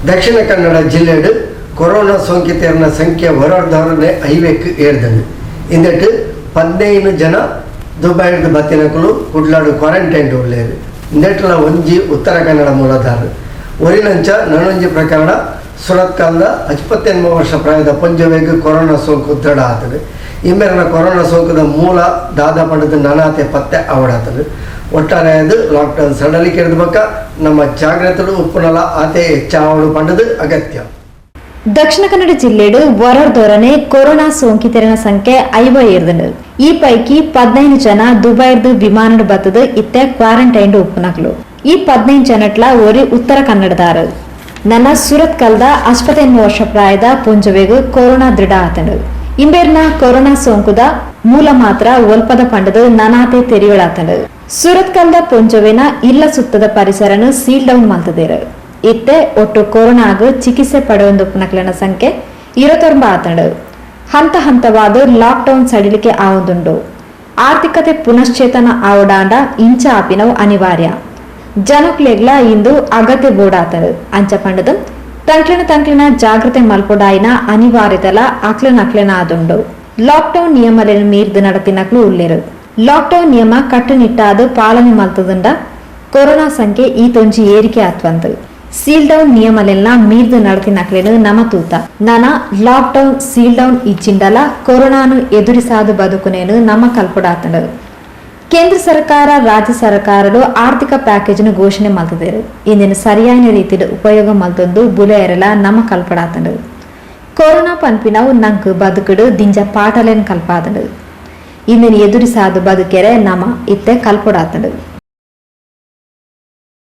Dakshina Kannada ಜಿಲ್ಲೆಡ್ corona ಸೋಂಕಿತೆರ್ನ ಸಂಖ್ಯೆ ಒರರ್ದೊರನೆ 50ಕ್ ಏರ್ದ್ಂಡ್. ಇಂದೆಟ್ 15 ಜನ ದುಬೈರ್ದ್ ಬತ್ತಿನಕುಲು ಕುಡ್ಲಡ್ ಕ್ವಾರಂಟೈನ್ ಉಲ್ಲೆರ್. ಇಂದೆಟ್ಲ ಒಂಜಿ ಉತ್ತರ ಕನ್ನಡ ಮೂಲದಾರ್. ಒರಿನಂಚ ನನೊಂಜಿ ಪ್ರಕರಣ ಸುರತ್ಕಲ್ದ 59 ವರ್ಷ ಪ್ರಾಯದ ಪೊಂಜೊವೆಗ್ ಕೊರೋನಾ ಸೋಂಕು ದೃಢ ಆತ್ಂಡ್. ಇಂಬೆರ್ನ ಕೊರೋನಾ ಸೋಂಕುದ ಮೂಲ ದಾದ ಪಂಡ್ದ್ ನನಾತೆ ಪತ್ತೆ ಆವಡಾತ್ಂಡ್. ಒಟ್ಟಾರೆಯಾದ್ ಲಾಕ್ಡೌನ್ ಸಡಲಿಕೆರ್ದ್ ಬೊಕ್ಕ ನಮ್ಮ ಜಾಗ್ರತೆಡ್ ಉಪ್ಪುನಲ ಆತೆ ಎಚ್ಚಾವೊಡು ಪಂಡ್ದ್ ಅಗತ್ಯ. ದಕ್ಷಿಣ ಕನ್ನಡ ಜಿಲ್ಲೆಡ್ ಒರರ್ದೊರನೆ ಕೊರೋನಾ ಸೋಂಕಿತೆರೆನ ಸಂಖ್ಯೆ 50 ಏರ್ದ್ಂಡ್. ಈ ಪೈಕಿ 15 ಜನ ದುಬೈರ್ದ್ ವಿಮಾನಡ್ ಬತ್ತುದು ಇತ್ತೆ ಕ್ವಾರಂಟೈನ್ ಉಪ್ಪುನಕುಲು. ಈ 15 ಜನಟ್ಲ ಒರಿ ಉತ್ತರ ಕನ್ನಡದಾರ್. ನನ ಸುರತ್ಕಲ್ದ 59 ವರ್ಷ ಪ್ರಾಯದ ಪೊಂಜೊವೆಗ್ ಕೊರೋನಾ ದೃಢ ಆತ್ಂಡ್. ಇಂಬೆರ್ನ ಕೊರೋನಾ ಸೋಂಕುದ ಮೂಲ ಮಾತ್ರ ಒಲ್ಪದ ಪಂಡ್ದ್ ನನಾತೆ ತೆರಿಯೊಡಾತ್ಂಡ್. ಸುರತ್ಕಲ್ದ ಪೊಂಜೊವೆನ ಇಲ್ಲ ಸುತ್ತದ ಪರಿಸರನ್ ಸೀಲ್ ಡೌನ್ ಮಲ್ತ್ದೆರ್. ಇತ್ತೆ ಒಟ್ಟು ಕೊರೋನಾಗ್ ಚಿಕಿತ್ಸೆ ಪಡೆಯೊಂದುಪ್ಪುನಕ್ಲೆನ ಸಂಖ್ಯೆ 29 ಆತ್ಂಡ್. ಹಂತ ಹಂತವಾದ್ ಲಾಕ್ ಡೌನ್ ಸಡಿಲಿಕೆ ಆವೊಂದುಂಡು. ಆರ್ಥಿಕತೆ ಪುನಶ್ಚೇತನ ಆವೊಡಾಂಡ ಇಂಚ ಆಪಿನವು ಅನಿವಾರ್ಯ. ಜನೊಕ್ಲೆಗ್ಲ ಇಂದು ಅಗತ್ಯ ಬೋಡಾತ್ಂಡ್. ಅಂಚ ಪಂಡ್ದ್ ತಂಕ್ಲೆನ ತಂಕ್ಲೆನ ಜಾಗ್ರತೆ ಮಲ್ಪೊಡಾಯಿನ ಅನಿವಾರ್ಯತೆಲ ಅಕ್ಲೆನ ಅಕ್ಲೆನ ಆದುಂಡು. ಲಾಕ್ ಡೌನ್ ನಿಯಮಲೆನ್ ಮೀರ್ದ್ ನಡತಿನಕ್ಲು ಉಲ್ಲೆರ್. ಲಾಕ್ ಡೌನ್ ನಿಯಮ ಕಟ್ಟುನಿಟ್ಟಾದ್ ಪಾಲನೆ ಮಲ್ತ್ದ್ಂಡ ಕೊರೋನಾ ಸಂಖ್ಯೆ ಈತೊಂಜಿ ಏರಿಕೆ ಆತ್ವಂದ್. ಸೀಲ್ ಡೌನ್ ನಿಯಮಲೆನ್ಲ ಮೀರ್ದ್ ನಡತಿನಕ್ಲೆನ್ ನಮ ತೂತ. ನನ lock down seal down ಇಜ್ಜಿಂಡಲ ಕೊರೋನಾನ್ ಎದುರಿಸಾದ್ ಬದುಕುನೇನ್ ನಮ ಕಲ್ಪೊಡಾತ್ಂಡ್. ಕೇಂದ್ರ ಸರ್ಕಾರ, ರಾಜ್ಯ ಸರ್ಕಾರಲು ಆರ್ಥಿಕ ಪ್ಯಾಕೇಜ್ ನ್ ಘೋಷಣೆ ಮಲ್ತ್ದೆರ್. ಇಂದೆನ್ ಸರಿಯಾಯಿನ ರೀತಿಡ್ ಉಪಯೋಗ ಮಲ್ತೊಂದು ಬುಲೆಯೆರೆಲ ನಮ ಕಲ್ಪೊಡಾತ್ಂಡ್. ಕೊರೋನಾ ಪನ್ಪಿನವು ನಂಕ್ ಬದುಕುಡು ದಿಂಜ ಪಾಠಲೆನ್ ಕಲ್ಪಾದ್ಂಡ್. ಇಂದೆನ್ ಎದುರಿಸಾದ್ ಬದುಕೆರೆ ನಮ ಇತ್ತೆ ಕಲ್ಪೊಡಾತ್ಂಡ್.